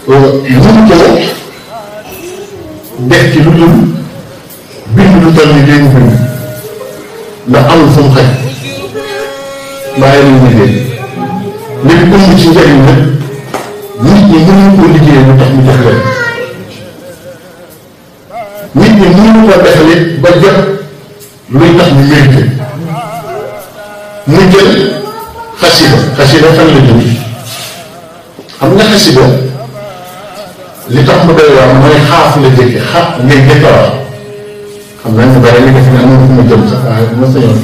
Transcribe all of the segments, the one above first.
mënu ko def ci lu dul bind lu toll ni léegi bind ndax amul fu mu xaj waaye lu ñu dégg léegi ëmb ci njëriñ nag nit ñi mënuñu koo liggéeyee lu tax mu jox leen nit ñi mënuñu koo defalee ba jot luy tax ñu mérité mu jël xasida fan la jëm xam nga xasida li tax mu doy waar mooy xaaf la jëkke xaaf ngay jëkk a wax xam naa ñu bari li def ne am na fu ma jëm sax waaye bu ma sañoon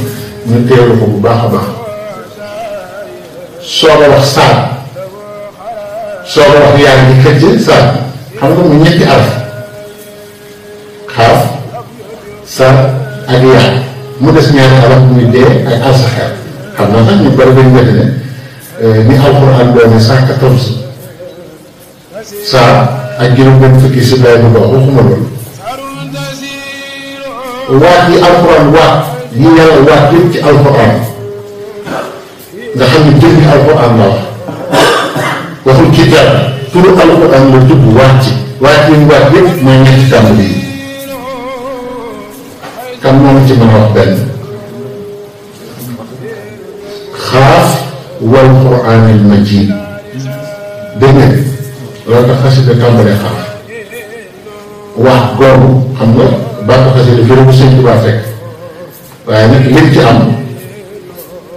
ñu teewlu ko bu baax a baax soog a wax saar soog a wax yaa ngi xëcc saar xam nga mu ñetti araf xaaf saar ak yaa mu des ñaari araf muy dee ak alsaxeer xam naa sax ñu bari dañ def ne ni alxuraan doone 114 saar ak juróom benn fukki si bay bu dox waxuma loolu waat yi alxuraan waat yi yàlla waat yëpp ci alxuraan nga xam ne jëmmi alxuraan la wax waxul kitaab turu alxuraan la tudd waat ci waat yi waat yëpp mooy ñetti tàmbali yi kan moom ci mën a wax benn xaaf wal quraanil majiid dégg nga loolu tax xasida tàmbalee xaaf waat googu xam nga baatu xasida fi bu Sëñ Tuubaa fekk waaye nag lim ci am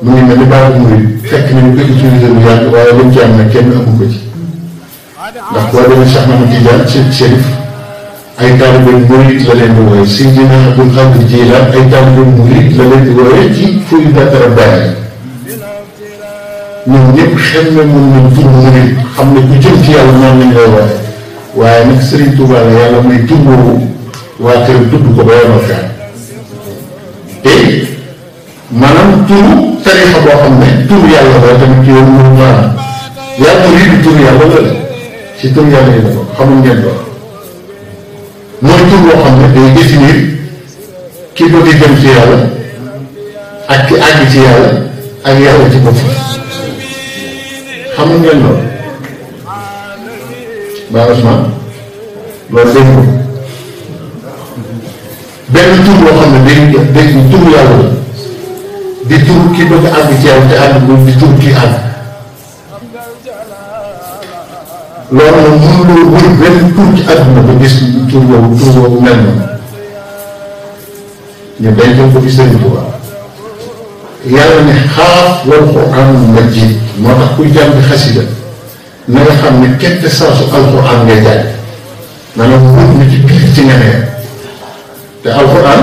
mu ngi mel ni baatu murid fekk nañu ko utilisé lu yàgg waaye lim ci am nag kenn amu ko ci ndax boo demee Cheikh Ahmad Tidiane Chérif ay taalibe murid la leen di wooye Seydina Abdul Xaadir Jilaan ay taalibe murid la leen di wooye ci fuy datara bàyyi ñun ñëpp xel na mun nañ tur murid xam ne ku jëm ci yàlla noonu lañ lay wooye waaye nag Serigne Touba la yàlla may tur boobu waa kër tudd ko ba yoon a te maanaam turu tarixa boo xam ne turu yàlla la tamit ci yoon mënu maanaam yàlla murid bi turu yàlla la ci turu yàlla yi dafa xamul ngeen ko mooy tur boo xam ne day définir ki bëgg jëm ci yàlla ak ki àgg ci yàlla ak yàlla ci bopp xam ngeen loolu ba Ousmane loolu dégg ko benn tur boo xam ne day tur yàlla la di tur ki bëgg àgg ci yàlla te àgg bu di tur ki àgg loolu nag mënuloo wër benn tur ci àdduna ba gis tur boobu mel na ñu denc ko fi Sëriñ Tuubaa yàlla ne xaaf wal quraanul majiid moo tax kuy jàng xasida na nga xam ne kette saasu alquran ngay jàng maanaam wut na ci biir ci ñeneen te alquran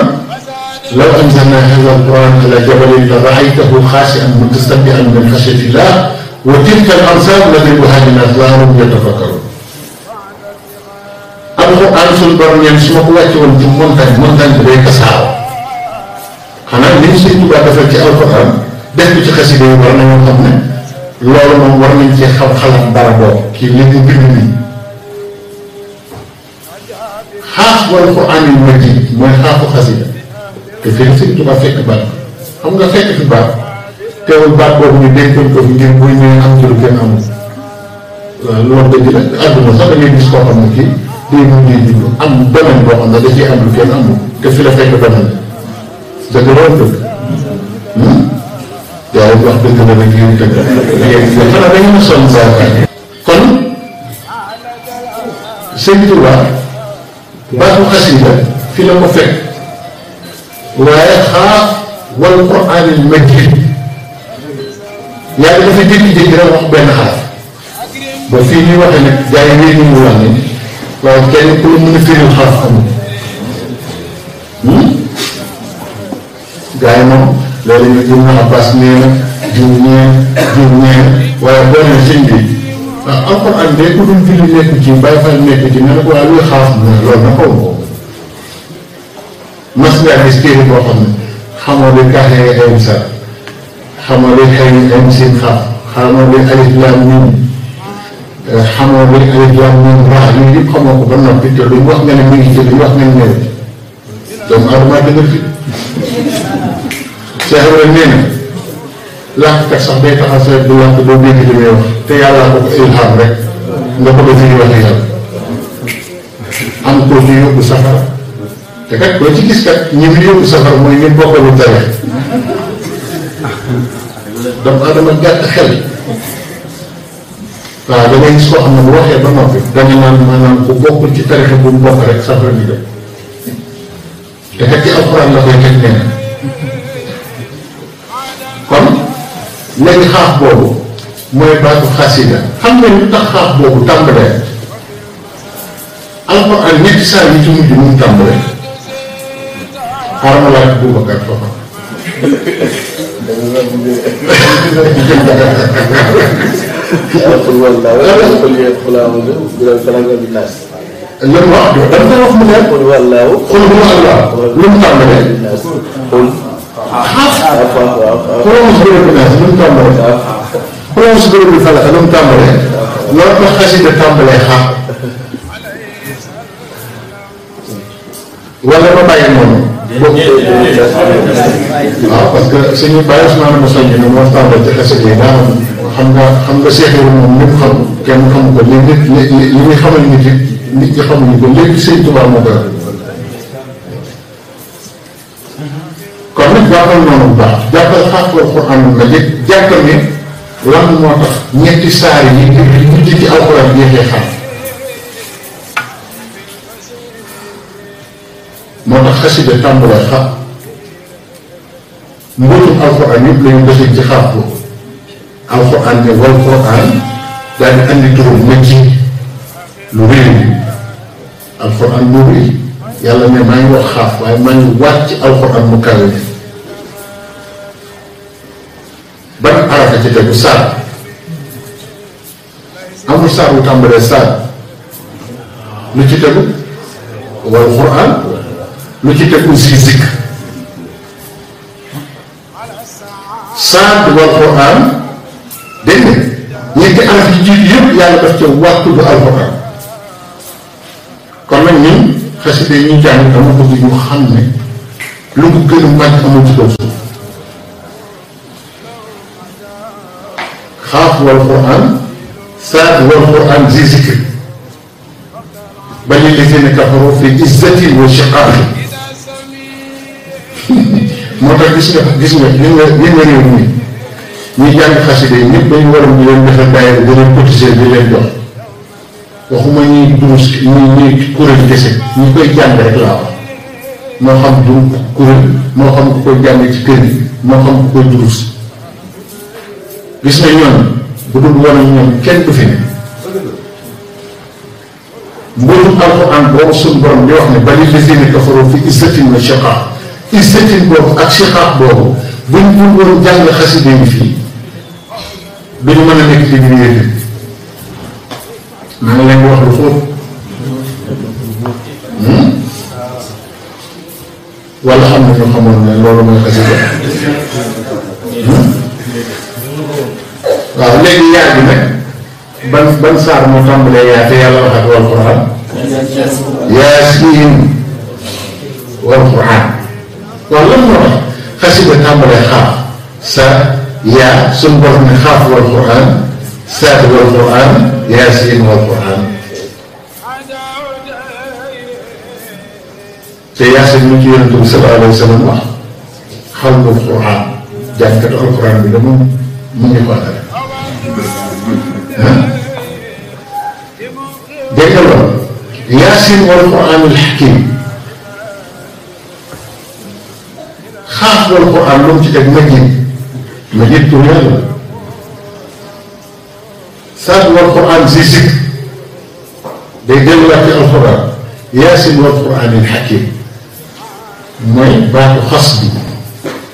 law anzalna haadha alquran ala jabalin la raaytahu xaashi'an mutasaddi'an min xashyatillah wa tilka al amsal nadribuha linnaas la'allahum yatafakkarun alquran suñu borom ñeen su ma ko wàcce woon ci montagne bi day tasaaroo xanaa li ñu Sëñ Tuubaa defal ci alquran def ko ci xasida yi war nañoo xam ne loolu moom war nañ cee xam xalaat dara boobu kii li mu bind nii xaaf wal quraanil majiid mooy xaafu xasida te fii Sëñ Tuubaa fekk baat xam nga fekk fi baat teewul baat boobu ñu dencoon ko fi ngir buy ñëwee am ci lu kenn amul waaw loolu dëgg la àdduna sax da ngay gis koo xam ne kii day mun di jublu am domaine boo xam ne da ciy am lu kenn amul te fi la fekk domaine dëgg loolu dëgg waaw wax dëgg la nag yéen dëgg xanaa dañu ma sonn saa kon Sëñ Tuubaa baatu xasida fi la ko fekk waaye xaaf wal quraanil majiid yàlla dafa jékki-jékki rek wax benn xaraf ba fii ñuy waxee nag gars yi wéy ñu wax ni waaye kenn ku la mën a firil xaraf amul gars yi moom léeg-léeg ñu jëm na Abbas nee na jiw ñeen waaye boo nee sëñ bi waaw alxuraan de ku dul julli nekk ci bàyyi fa nekk ci ne ko waaye luy xaaf mu ne loolu na xaw ma ko mas ngaa gis téere boo xam ne xamoo luy kaaxee ay sa xamoo luy xëy ay seen xaaf xamoo luy alif laam miim xamoo luy alif laam miim raa yooyu yëpp xamoo ko ba noppi te duñ wax nga ne mi ngi ci duñ wax nga ne ñëw doomu aadama dëgër fi Cheikh Ibrahima nee na làkkat sax day taxaw sa du làkk doo dégg li muy wax te yàllaa ko ilham rek nga ko fi wax yàlla am ko fi yóbbu safara te kat koo ci gis kat ñi mu yóbbu safara mooy ñi bokkalu tere doomu aadama gàtt xel waaw da ngay gis koo xam ne bu waxee ba noppi danga naan maanaam ku bokkul ci tarixa bu mu bokk rek safara ni dem te kat ci alxuraan la koy teg nee kon léegi xaaf boobu mooy baatu xasida xam nga lu tax xaaf boobu tàmbalee alxuraan ñetti saa yi ci mujj mu tàmbalee xaaral ma laaj Boubacar Fafa lan wax dama koy wax mu ne xul huwa Allah lu mu tàmbalee xulóom si bërëb bi naas lu mu tàmbalee xulóom si bërëb bi falax lu mu tàmbalee loolu tax xasida tàmbalee xaar wala ma bàyyi noonu waaw parce que suñu bàyyi Ousmane ma soññ ne moo tàmbale ci xasida yi daanaka xam nga seexee moom ñëpp xam kenn xamu ko li muy xamal nit ñi xamuñu ko léegi Sëñ Tuubaa moo koy kon nag jàppal noonu bu baax jàppal xaafal Alxuraan la jàppal ne lan moo tax ñetti saar yi mujj ci alxuraan yéexee xam moo tax xasida tàmbalee xam mbootum alxuraan yëpp lañu defee ci xaaf boobu alxuraan ne wal Quraan daal di andi turam Makki lu réy mi alxuraan lu réy yàlla ne maa ngi wax xaaf waaye maa ngi wàcc alxuraan mu kawe ne ban arafa ci tegu saar amul saar bu tàmbalee saar lu ci tegu wal Quraan lu ci tegu si zikr saar wal Quraan dégg nga ñetti araf yi jiitu yëpp yàlla daf ca waxtu bu alxuraan kon nag ñun xasida yi ñu jàng dama bëgg ñu xam ne lu ko gën a màgg amul ci kaw suuf xaaf wal Quraan saad wal Quraan zi zikr bal lillazina kafaru fi izzatin wa shiqaaq moo tax gis nga réew mi ñuy jàng xasida yi ñëpp dañu waroon ñu leen defal daayira di leen cotiser di leen jox waxuma ñuy durus ñuy kuréel kese ñu koy jàng rek laa wax moo xam du kuréel moo xam ku koy jàng ci kër yi moo xam ku koy durus gis nga ñoom bu dul woon ak ñoom kenn du fi ne mbootum alxuraan boobu suñu borom di wax ne bal lazina kafaru fi izzatin wa shiqaaq izzatin boobu ak shiqaaq boobu buñ waroon jàng xasida yi fii duñu mën a nekk ci biir yéen maa ngi leen di wax lu fóot wala xam na ñu xamoon ne loolu mooy xasida waaw léegi yaa gi nag ban saar moo tàmbalee yaa te yàlla wax ak wal Quraan Yaasiin wal Quraan waaw lan moo tax xasida tàmbalee xaaf sa yaa suñu borom ne xaaf wal Quraan saad wal Quraan Yaasiin wal Quraan te Yaasiin mu ci Yonent bi sallallahu alayhi wa sallam wax xalbul Quraan jàngkatu alquran bi dama mu ngi xoolal dégg nga loolu Yaasiin wal Qur'aanil hakiim xaaf wal Qur'aan lu mu ci teg Majiid tur yàlla saad wal Qur'aan zi zikr day delluwaat ci alquran Yaasiin wal Qur'aanil hakiim mooy baatu xas bi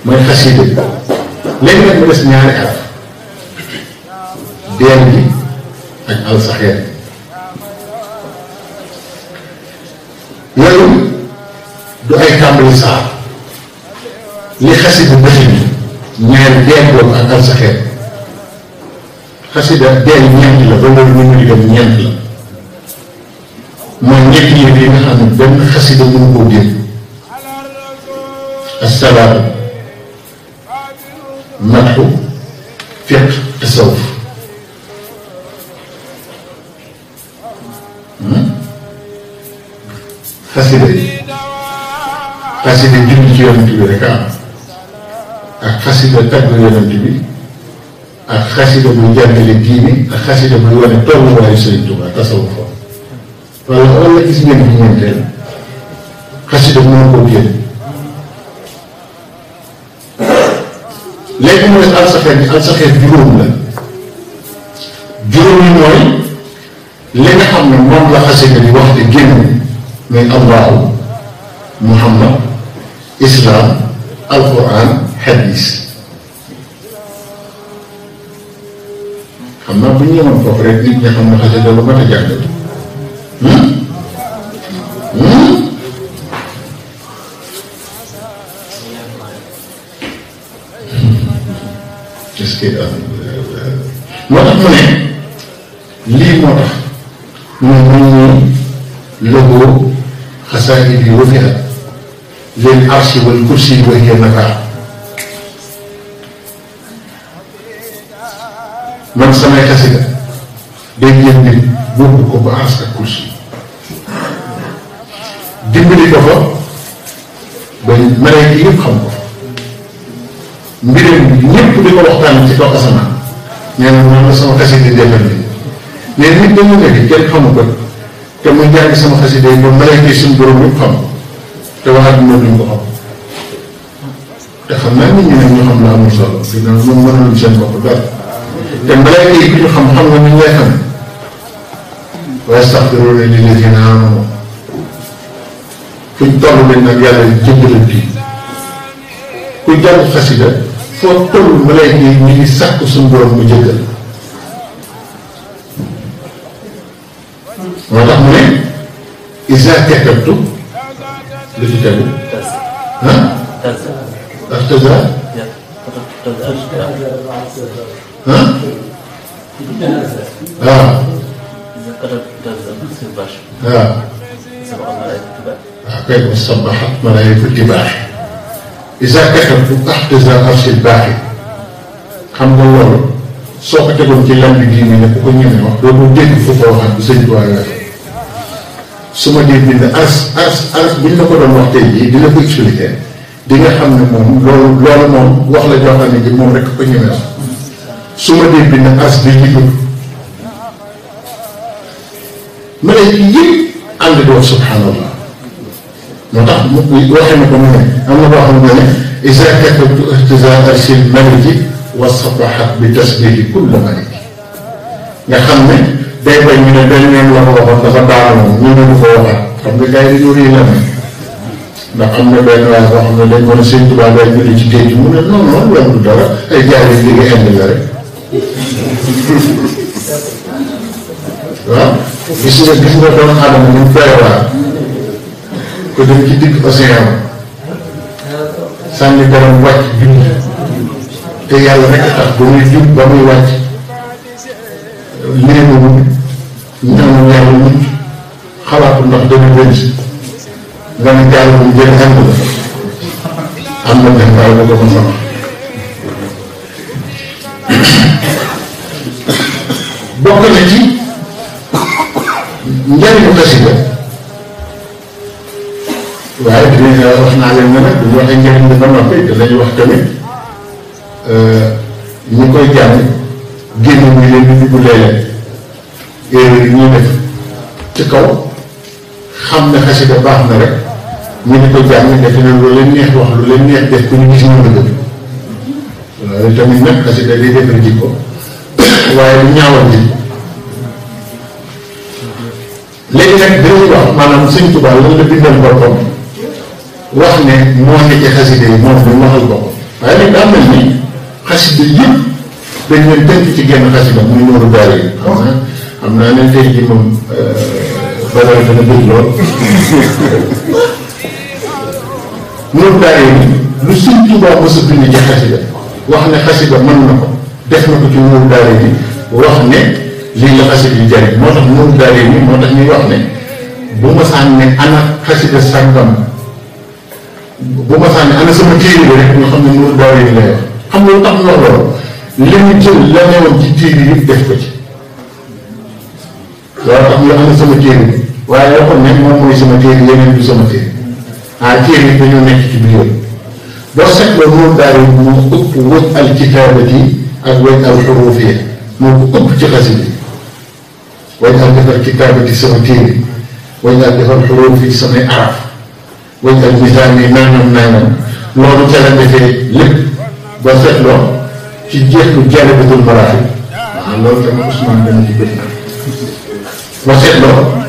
mooy xasida bi léegi nag mu des ñaari araf deel bi ak alsaxeer yooyu du ay tàmbali saar li xasida bëxin ñaari deel boobu ak alsaxeer xasida deel ñeent la ba loolu ñu ngi dem ñeent la mooy ñetti yëf yi nga xam ne benn xasida mënu koo génn assalaatu madhu fiqh tasawuf xasida yi xasida julli ci yonent bi rek am ak xasida tagg yonent bi ak xasida buy jàngale diini ak xasida buy wane tolluwaayu Sëriñ Tuubaa tasawuf fa wala gis ngeen fi ñeenteel xasida bu mën koo génn léegi mooy alsaxeet juróom la juróom yi mooy li nga xam ne moom la xasida di wax te génn muy allahu muhammad islam alquran hadis xam naa bu ñu yemoon foofu rek nit ñi xam ne xasida lu mat a jàngal est-ce que moo tax mu ne lii moo tax ñu ñi lëgoo xasaayid yi wafiat leen arsi wal kursi wa hiya nafa man samay xasida day jël nit boobu ko ba ars ak kursi dimbali ko fa ba malayka yëpp xam ko mbiram bi ñëpp di ko waxtaan ci kaw asamaan nee na moom la sama xasida di defal ni mais nit dañu nekk kenn xamu ko te muy jàng sama xasida yi ba malayka yi suñu borom yëpp xam ko te waxaat bi moom duñ ko xam te xam naa nit ñi nag ñu xam la amul solo dina moom mënaluñ seen bopp dara te malayka yi ku ñu xam nga ni ñu lay xamee wa yastaghfiruuna lillaziina aamanuu fuñ toll dañ nag yàlla jéggalal kii ku jàng xasida foo toll malayka yi ñu ngi sàkk suñu borom mu jéggal moo tax mu ne izaa katabtu lu ci tegu artaza waaw kay sabbahat malaa'ikatu tibaahi izaa katabtu artaza arshil baahi xam nga loolu soo ko tegoon ci lan bi diine ne ku ko ñemee wax doo ko dégg fu ko waxaat bu sëñ Tuubaa su ma dee bind ars buñ la ko doon wax tey jii dina ko expliquer di nga xam ne moom loolu moom wax la joo xam ne ji moom rek ko ñemee wax su ma dee bind ars bi ñu gudd malayka yëpp ànd di wax subhanallah moo tax waxee na ko mu ne am na boo xam ne izaa katabtu ihtizaa arshil maliki wa sabahat bi tasbihi kulla maliki nga xam ne day bañ ñu ne benn yoon la ko waxoon dafa daanu moom ñu ne du ko waxaat xam nga gars yi dañoo réy la ndax am na benn waay boo xam ne dañ ko ne Sëñ Tuubaa day julli ci géej gi mu ne non non loolu du dara ay jaay yi liggéey indi la rek waaw gis nga doomu aadama ñu doy waar ko dem ci digg océan sànni borom wàcc julli te yàlla rek tax ba muy jub ba muy wàcc léegi ñaanu yàlla mucc xalaatu ndax dana gën si nga ne jàll bu jël ànd la am na jàngaay bu ko ma sama bokk na ci njariñu xasida waaye dinañ wax naa leen ne nag bu ñu waxee njariñ bi ba noppi danañ wax tamit ñi koy jàng génn ñu leen di dugg léeg-léeg erreur yi ñuy def ci kaw xam ne xasida baax na rek ñu di ko jàng defe na lu leen neex wax lu leen neex def ko ñu gis ñu dëgg loolu tamit nag xasida day defar jikko waaye du ñaawal jikko léegi nag dañuy wax maanaam Sëñ Tuubaa lan la bindal boppam wax ne moo ne ci xasida yi moom dañ waxal boppam waaye nag daa mel ni xasida yëpp dañ leen tënk ci genn xasida muy Nuuru Daarayni xam naa ne tey jii moom Badara dana bëgg lool Nuuru Daarayni lu Sëñ Tuubaa mos a bind ci xasida wax ne xasida mën na ko def na ko ci Nuuru Daarayni wax ne lii la xasida yi jariñ moo tax Nuuru Daarayni moo tax ñuy wax ne bu ma saan ne ana xasida sàngam bu ma saan ne ana sama téere bi rek ñu xam ne Nuuru Daarayni lay wax xam nga lu tax ñu wax loolu li mu jël la newoon ci téere yi def ko ci loolu tax ñu ana sama téere bi waaye waxoon ne moom mooy sama téere yeneen du sama téere téere yi dañoo nekk ci biir boo seetloo moom daal moo ëpp wëj al kitaabati ak wëj al xuruufiya moo ko ëpp ci xasida yi wëj al defar kitaabati sama téere wëj al defar xuruufi samay araf wëj al misaal yi nangam loolu ca la defee lépp boo seetloo ci jeexlu Jaalibatul Maraaxib loolu tamit Ousmane dana ci bëri boo seetloo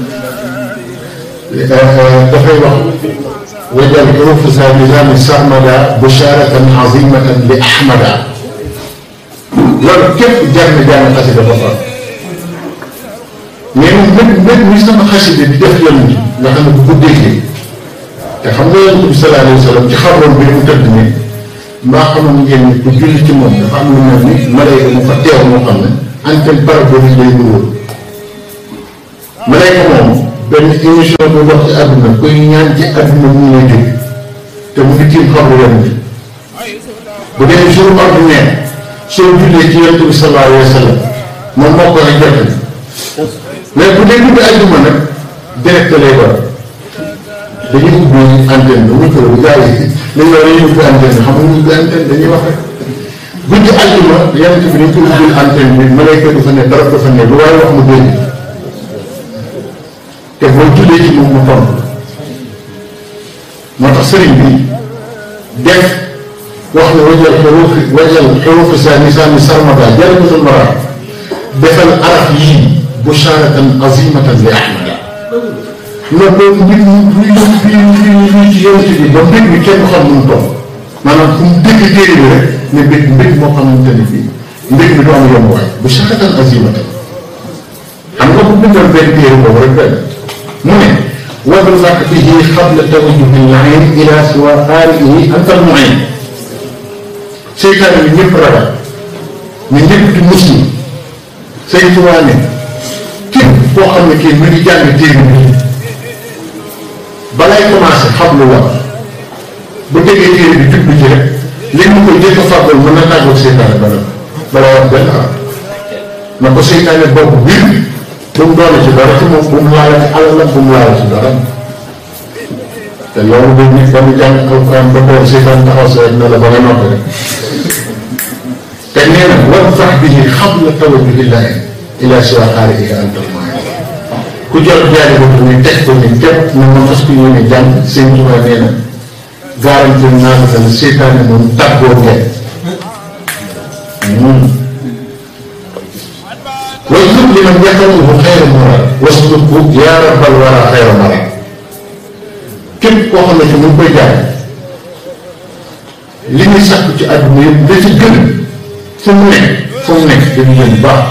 dafay wax wajal xuruufu sa nizaami sarmada busharatan azimatan li ahmada loolu képp jar na xasida ba pare mais moom mi sama xasida di def yoon bi nga xam ne bu ko déggee te xam nga Yonent bi sallallahu alayhi wa sallam ci xaroon bi mu tëdd ne mbaa xamoon ngeen ni bu julli ci moom dafa am lu mel ni malayka mu fa teew moo xam ne antenne parabolique lay nuróol malayka moom benn émission bu dox ci àdduna koy ñaan ci àdduna mu lay dégg te mu ngi tiim xabru Yonent bu dee jour ordinaire soo jullee ci Yonent bi sallallahu alayhi wa sallam moom moo ko rek jot mais bu dee guddi àjjuma nag direct lay doon dañuy ubbi antenne bi micro bi gars yi li ñu dañuy ubbi antenne bi xam nga ñu ubbi antenne dañuy wax rek guddi àjjuma Yonent bi dañ ko ubbi antenne bi malayka du fa ne dara du fa ne lu waaye wax mu dégg te boo jullee ci moom mu tontu moo tax sëriñ bi def wax ne wajal xuruufi sa nisaami sarmada Jaalibatul Maraaxib defal araf yii busharatan azimatan li ahmada loolu mbir mi ci Yonent bi ba mbir mi kenn xam nu mu toll maanaam fu mu dégg téere bi rek ne mbir moo xamante ne bii mbir mi du am yomb waay busharatan azimatan xam nga bu bindoon benn téere boobu rek benn mu ne wablax bihi qabla tawajjuhi l-ayn ila siwa qaari'ihi anta al-mu'in seytaane bi ñëpp ragal ñu ñëpp di muslim Sëñ Tuubaa ne képp koo xam ne kii mi ngi jàng téere bi balay commencé xam lu wax bu déggee téere bi jublu ci rek li mu koy jëkk a fàggal mën na tàggoog seytaane balaa wax benn arab na ko seytaane boobu biir bu mu doole ci dara ci moom bu mu laala ci alalam bu mu laala ci dara te loolu dañ nit ba mu jàng alquran ba boor seytaan taxaw sa rek ne la ba nga noppi rek te nee na warfax bihi qabla tawajjuhi ila siwa qaari'ihi anta al-mu'in ku jot jaari boobu ne teg ko ni képp ne ma fas ko yéene jàng Sëñ Tuubaa nee na garanti naa la ne seytaane moom tàggoo ngeen واجلب لمن يكره خير مراد واslukhu yaa rabbal wara xayra marad képp koo xam ne mu ngi koy jaay li ñuy sàkk ci àdduna yëpp da ci gën fu mu nekk dañu gën baax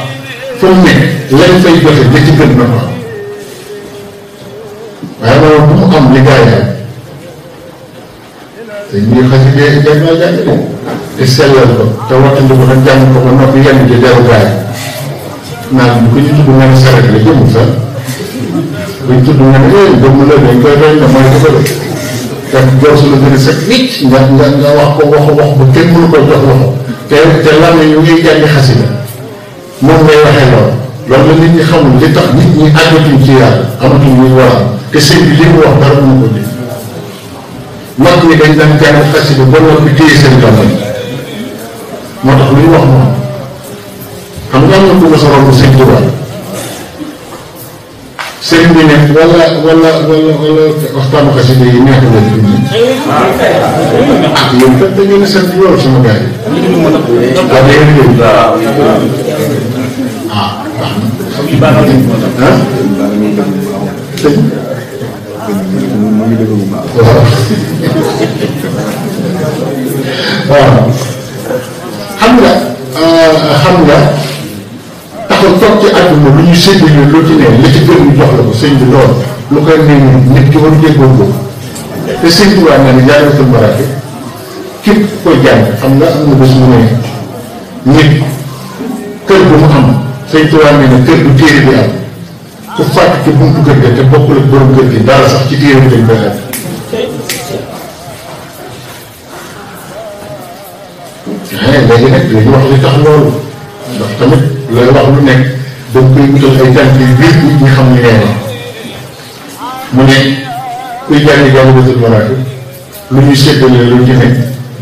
fu mu nekk lañ fay joxe da ci gën na ko waaye loolu bu mu am li gaa yi te ñuy xasida jar naa jàng de te sellal ko te wattandi ko nag jàng ko ba noppi yenn ci deru gaa yi naan bu ko ñu tudd nga ne saret la jëmul sax buñ tudd nga ne jëmm la dañ koy doy na mooy dafa def fekk joor su la gën a set nit nga wax ko wax ba kenn mënu ko jox loxo te lan yu ngiy jàngi xasida moom ngay waxee loolu la nit ñi xamul li tax nit ñi àggatuñ ci yàlla amatuñ ñuy waral te sëñ bi li mu wax dara mënu ko dégg mag ñi dañ daan jàng xasida ba noppi téye seen gàmmañ moo tax lu ñu wax moom xam nga am na ku ma sa romb Sëñ Tuubaa sëriñ bi ne wala waxtaanu xasida yi neex leen fi mu ah yéen kat dañu ne sant loolu sama gars yi. waaw da ngeen di déglu ah baax na. ah sëñ. waaw xam nga taxaw toog ci àdduna lu ñu séddale lu ci ne li ci gën ñu jox la ko sëñ bi loolu lu koy nee nit ki war déggoon ko te sëñ bi waa nga ne Jaalibatul Maraaxib képp koy jàng xam nga am na bés mu ne nit kër bu mu am sëñ Tuubaa nee na kër bu téere bi am ku fàtt ci buntu kër ga te bokkul ak borom kër gi dara sax ci téere bi dañ koy def léegi nag léegi wax li tax loolu ndax tamit looy wax lu nekk da nga koy wutal ay jant yu biir nit ñi xam li ngay wax jàngi jaalibatul maraaxib lu ñuy séddale lu ci ne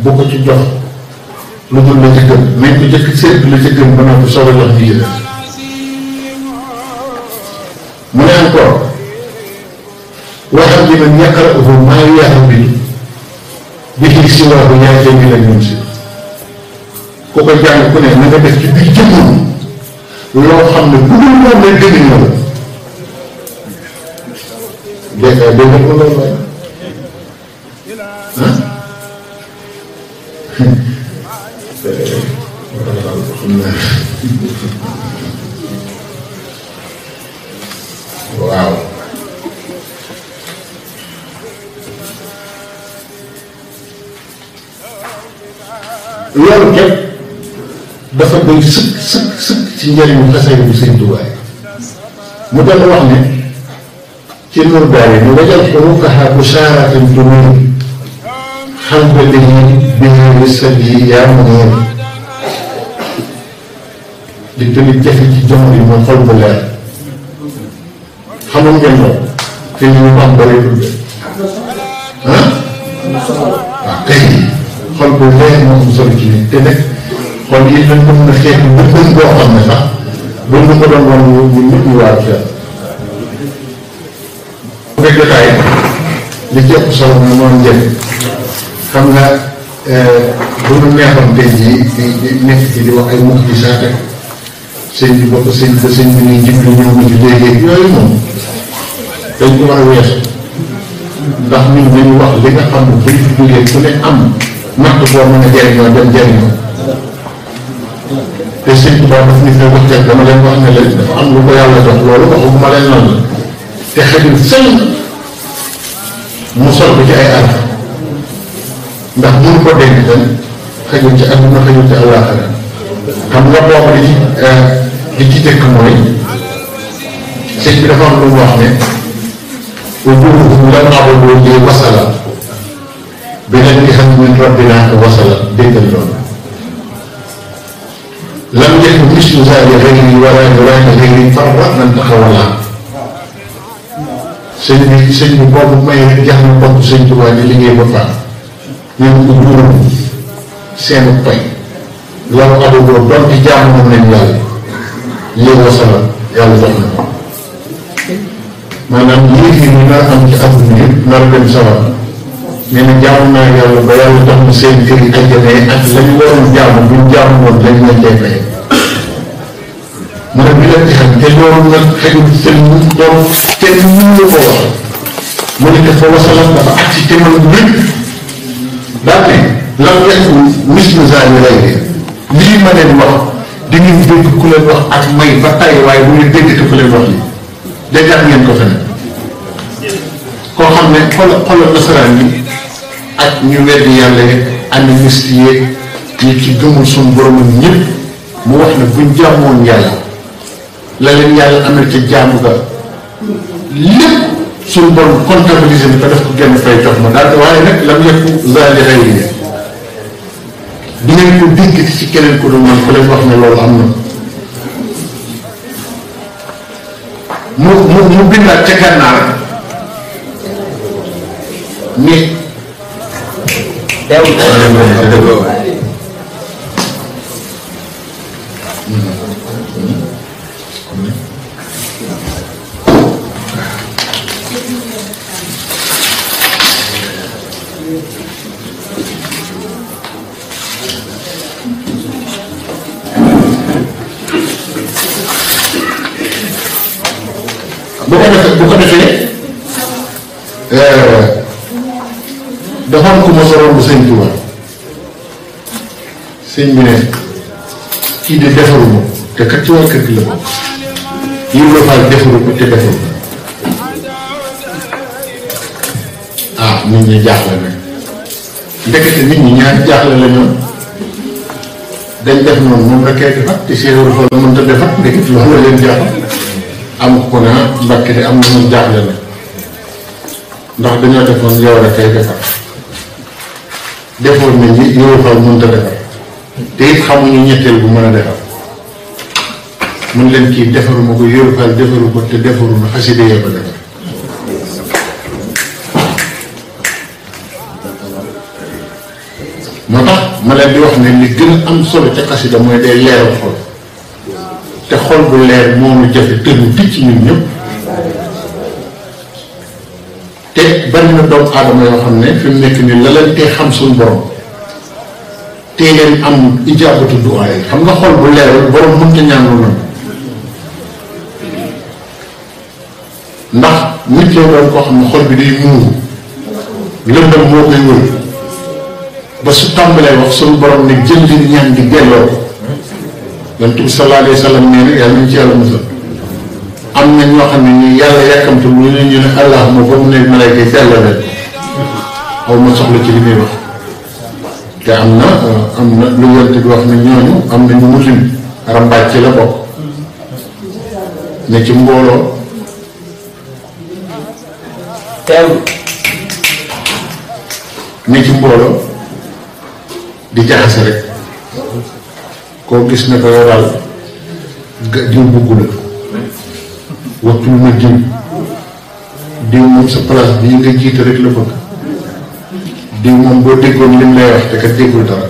bu ko ci jox lu dul la ci gën nañ ko jëkk sédd la ci gën ba noppi soog a jox ñi ci des mu ne encore waxam ji man yaqra'uhu maa yahwi bihi siwaahu yaa jamiila al-munzir ku ko jàng ku ne na nga def ci biir jëmmam loo xam ne bu dul moom la gën na la dégg nga ko loolu waaye waaw loolu képp dafa doy sëkk ci njëriñu xasee bi Sëñ Tuubaa mu dal wax ne ci nur daal yi wajal xurufaha bushaaratan tunir xalbalihi bihi sadi yaa munir di tamit jafe ci jamono yi mooy xol bu leer xamul ngeen lool te ñu mu am bëreetul de waaw kay xol bu leer moo am solo ci nit te nag xol yi lañ mën na xeetu bëgg boo xam ne sax bu ñu ko doon woon ñu nit ñu waar fenn bu dee jotaay li ci ëpp solo na moom njëriñ xam nga bu ñu neexoon tey jii di nekk ci di wax ay mukk di saate sëñ bi bokk sëñ ba sëñ bi ñuy jublu ñëw na ci léegi yooyu moom dañ ko war a weesu ndax ñun dañu wax li nga xam ne buñ fi jógee ku ne am natt boo mën a jëriñoo dem jëriñoo te sëñ Tuubaa daf ñu fee waxtaan dama leen wax ne leen dafa am lu ko yàlla jox loolu waxuma leen lan la te xëjul sëñ mu sol ko ci ay araf ndax mënu ko denc tan xëjul ci àdduna xëjul ci àllaaxira xam nga boobu li ci dëkk mooy sëñ bi dafa am lu mu wax ne wujuuhuhum lam abudu li wasala beneen bi xam min rabbina wasala déggal loolu lam yakun mislu zaali ghayri wala nuraani ghayri farra man taxawala sëñ bi boobu may rek jax na bopp sëñ Tuubaa di liggéey ba faa ñoom ujuuhum seenu pay lam abudu doon ci jaamu moom nañ yàlla lii wasala yàlla jox na ko maanaam yéeg yi ñu nar am ci àdduna yëpp nar dem sawar nee na jaamu naa yàlla ba yàlla jox na seen kër yi àjjana ak la ñu waroon jaamu buñ jaamu woon lañ leen cay fay mu ne bi leen di xam te loolu nag xëjul seen doom kenn mënu ko wax mu ne dafa wasalam dafa ak ci temal lépp daal ne lan yekku mislu zaali ghayri lii ma leen wax di ngeen dégg ku leen wax ak may ba tay waaye bu ngeen dégg te ku leen wax lii déggaat ngeen ko feneen koo xam ne xoolal nasaraan yi ak ñu weddi yàlla yeeg animiste yeeg ñi ci gëmul suñu boromam ñëpp mu wax ne buñ jaamoon yàlla la leen yàlla amee ca jaamu ga lépp suñu borom comptabilisé bi ko def ko genn fay jox ma daal waaye nag lam yekku zaali ghayri di ngeen ko dégg ci keneen ko doon man ku leen wax ne loolu am na mu bindaat ca gànnaar ni bu ko defee dafa am ku ma soroon bu sëñ Tuubaa sëñ bi ne kii de defaruma te kat ci waa kër gi la ko yëngu faal defaru ko te defaru nit ñi jaaxle nag ndekete nit ñi ñaari jaaxle la ñoom dañ def noonu moom rek kay defar te Cheikh Ibra Fall mënta defar ndekete loolu la leen jaaxal am ko ne Mbàkke de am na ñu jaaxle nag ndax dañoo defoon yow rek kay defar defoon nañ ni Ibra Fall mënta defar te it xamuñu ñetteel bu mën a defar mun leen kii defaruma ko Ibra Fall defaru ko te defaru na xasida yee ko defar moo tax ma leen di wax ne li gën a am solo ca xasida mooy day leeral xol te xol bu leer moomu jafe tënu ticc ñun ñëpp te bari na doomu aadama yoo xam ne fi mu nekk nii la leen tee xam suñu borom tee leen am ijaabatu duwaa yi xam nga xol bu leerul borom mënta ñaan lu nangu ndax nit lay doon koo xam ne xol bi day muuru lëndëm moo koy wër ba su tàmbalee wax suñu borom ne jël li ñaan di delloo ko yonent bi sallallahu alayhi wa sallam nee na yàlla nañ ci yàlla musal am na ñoo xam ne nii yàlla yàkkamte lu ñu ne allahuma ba mu ne malayka yi delloo leen aw ma soxla ci li muy wax te am na lu yonent bi wax ne ñooñu am na ñu mu lim rambaaj ci la bokk ne ci mbooloo ne ci mbooloo di jaxase rek koo gis ne ko yow daal diw bugg la waxtul ma diw moom sa place bii nga jiite rek la bëgg diw moom boo déggoon lim lay wax te kat déggul dara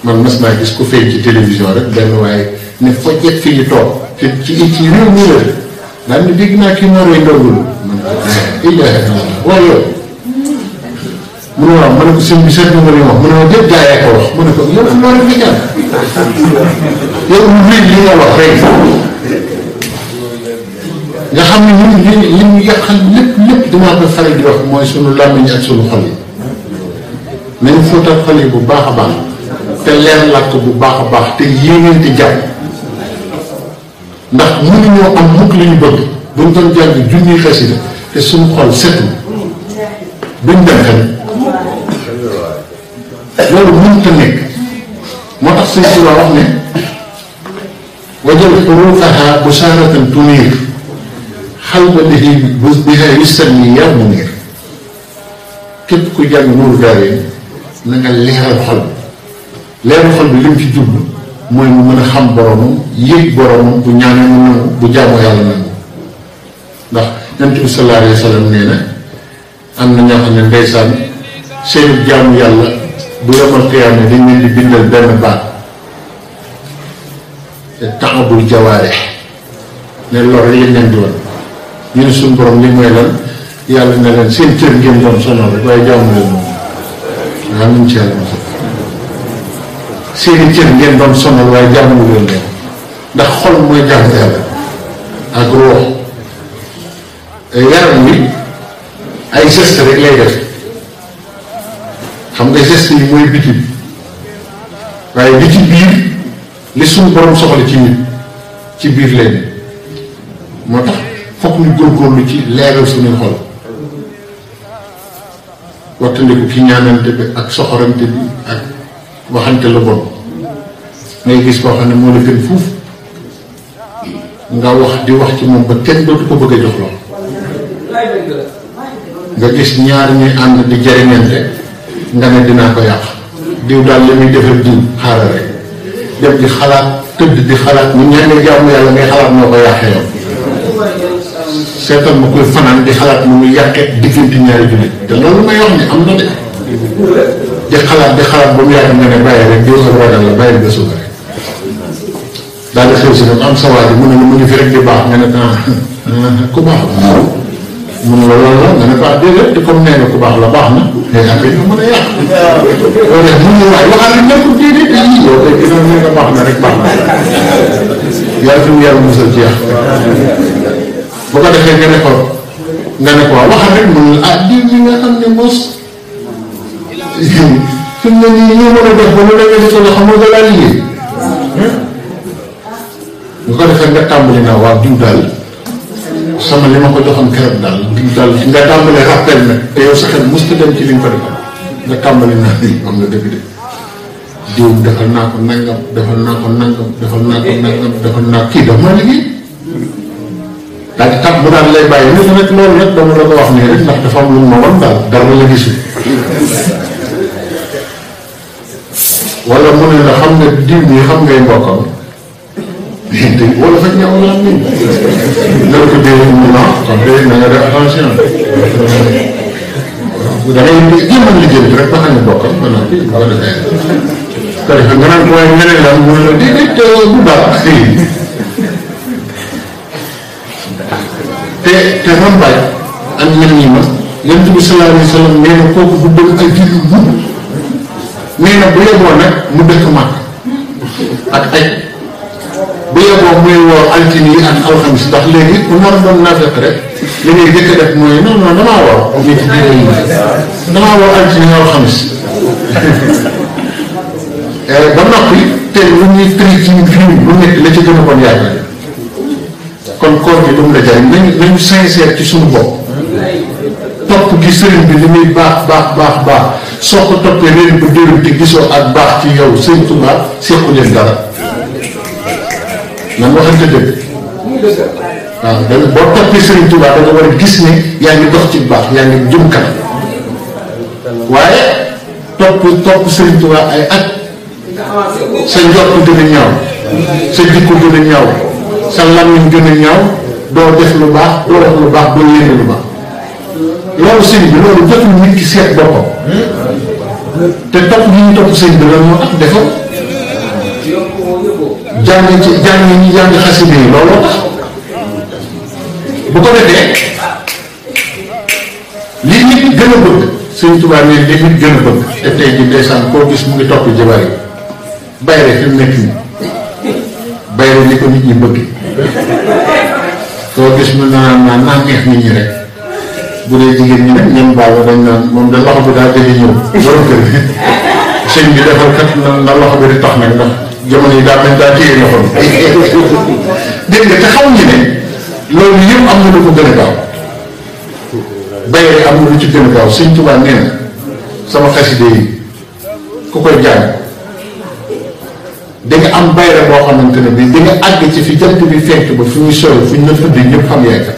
man mas naa gis ku feeñ ci télévision rek benn waaye ne fojjet fi ñu toog ci réew mi la daal ne dégg naa kii moo roy ndongul man waaye yow mu ne waaw ma ne ko sëñ bi seetlu nga li wax mu ne ma déet gaa yaa ko wax mu ne ko yow loolu fi jàng yow li nga wax rek nga xam ne ñun li ñu yàqal lépp dinaa ko faral di wax mooy sunu làmmiñ ak sunu xol yi nañu fóotal xol yi bu baax a baax te leer làkk bu baax a baax te yéeneente jàpp ndax mënuñoo am mukk li ñu bëgg buñ doon jàng junniy xasida te suñu xol setul duñ dem xel loolu mënut a nekk moo tax sëñ Tuubaa wax ne wajal xuruufaha busaaratan tuniir xalba lihi biha yusalli yaa muniir képp ku jàng Nuuru Daarayni na nga leeral xol leeral xol bi lim ci jublu mooy mu mën a xam boromam yëg boromam bu ñaanee mu nangu bu jaamoo yàlla nangu ndax Yonent bi sallallahu alayhi wa sallam nee na am na ñoo xam ne ndeysaan seeni jaamu yàlla bu yomal qiyaama dañ leen di bindal benn baat te taabul jawaare ne lor lañ leen di wan ñu ne suñu borom li mooy lan yàlla ne leen seen cër ngeen doon sonal rek waaye jaamu leen moom waaw nañ ci yàlla mosal seeni cër ngeen doon sonal waaye jaamu leen leen ndax xol mooy jaamu yàlla ak ruux yaram wi ay geste rek lay def xam nga geste yi mooy biti bi waaye li ci biir li suñu borom soxla ci nit ci biir lay ne moo tax fokk ñu góorgóorlu ci leeral suñuy xol wattandiku ki ñaanante bi ak soxorante bi ak waxante lu bon ngay gis koo xam ne moo la gën fuuf nga wax di wax ci moom ba kenn dootu ko bëgg a jox lool nga gis ñaar ñuy ànd di jariñante nga ne dinaa ko yàq diw daal li muy defal diw xaaral rek dem di xalaat tëdd di xalaat ñu ñaan nga jaamu yàlla ngay xalaat moo ko yàqee yow seetal ma koy fanaan di xalaat nu muy yàqee diggante ñaari jullit te loolu may wax ni am na de di xalaat ba mu yàgg nga ne bàyyi rek diw ak ragal la bàyyi ba suba rek daal di xew si nag am sa waa ji mu ne mu ngi fi rek di baax nga ne ku baax la mun la loolu la nga ne baax déedéet te comme nee nga ku baax la baax na mais après ñu mën a yàq loolu rek mun nga waay waxal ne nekkul déedéet yi yow kay ginnaaw nee nga baax na rek baax na yàlla fi mu yàlla musal ci yàq bu ko defee nga ne ko waxal rek mun la diw ñi nga xam ne mos fi mu ne nii ñu mën a def ba mu demee ci la xam nga laa liggéey bu ko defee nga tàmbali naa waa diw daal sama li ma ko joxoon keroog daal diw daal nga tàmbali rappel nag te yow sa xel mos ta dem ci li nga ko defal nga tàmbali naa am nga dëgg de diw defal naa ko nangam defal naa ko nangam defal naa ko nangam defal naa kii daf maa liggéey daal di tàmm mu daal lay bàyyi nit rek loolu rek dama la ko wax nii rek ndax dafa am lu ma wan daal dara la gisul wala mu ne la xam nga diw nii xam ngay mbokkam te wala fekk ñaaw la am nii nga ko dee mu na kon de na nga def attention da ngay jéemal liggéey rek ba xam ne bokkam ba noppi bu ko defee ko defee nga naan ko waaye ñeneen la mu ne la déedéet bu baax te man bàyyi ak ñen ñi ma yonent bi sallallahu alayhi wa sallam nee na kooku du bëgg ay jur yu gudd nee na bu yeboo nag mu dëkk màkk ak ay bu yeboo muy woo altine yi ak alxamis ndax léegi ku nar a doon naafeq rek li ngay jëkk def mooy non damaa woo ñu ci biir yi damaa woo altine yi alxamis ba noppi te lu ñuy tri ci film lu nekk la ci gën a bon yàgg kon koor gi lu mu la jariñ nañu sincère ci suñu bopp topp gi sëriñ bi li muy baax soo ko toppee ren bu déwén te gisoo ak baax ci yow sëñ Tuubaa sequ leen dara nan waxante dëgg waaw da boo toppee sëriñ Tuubaa da nga war a gis ne yaa ngi dox ci baax yaa ngi jëm kanam waaye topp sëriñ Tuubaa ay at sa njort gën a ñaaw sa jikko gën a ñaaw sa làmmiñ gën a ñaaw doo def lu baax doo wax lu baax doo yéene lu baax loolu sëñ bi loolu jotul nit ki seet boppam te topp gi ñu topp sëñ bi lan moo tax defal jàng xasida yi looloo tax bu ko defee li nit gën a bëgg sëñ Tuubaa ne li nit gën a bëgg te tey ji ndeysaan koo gis mu ngi topp jabar yi bayre fi mu nekk nii bayre li ko nit ñi bëgg koo gis mu naan neex nit ñi rek bu dee jigéen ñi nag ñoom baaxoo dañ naan moom da loxo bi daa gëj a ñëw borom kër gi sëñ bi defal kat na loxo bi di tax nag ndax jamono yi daa mel daa téye loxo bi dégg nga te xamuñu ne loolu yëpp am na lu ko gën a gaaw bayre am na lu ci gën a gaaw sëñ Tuubaa nee na sama xaside yi ku koy jàng da nga am bayre boo xamante ne bi di nga àgg ci fi jant bi fenk ba fi muy sori fu ñu la tuddee ñëpp xam yaay kat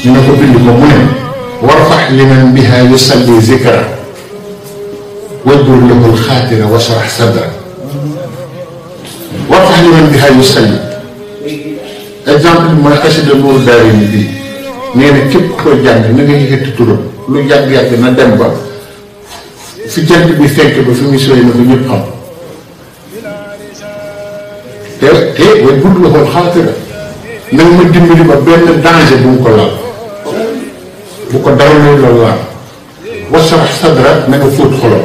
ñu ne ko bind ko mu ne warfax liman biha yusalli zikra wajbur lahu alxaatira wasrax sadra warfax liman biha yusalli exemple bi mooy xasida Nuuru Daarayni bii nee na képp ku koy jàng na nga yëkkati turam lu yàgg-yàgg na dem ba fi jant bi fenk ba fi muy sooy na ko ñëpp xam te wajbur lahu alxaatira na nga ma dimbali ba benn danger bu mu ko laal bu ko dara loolu laal wasrax sadra na nga fóot xolam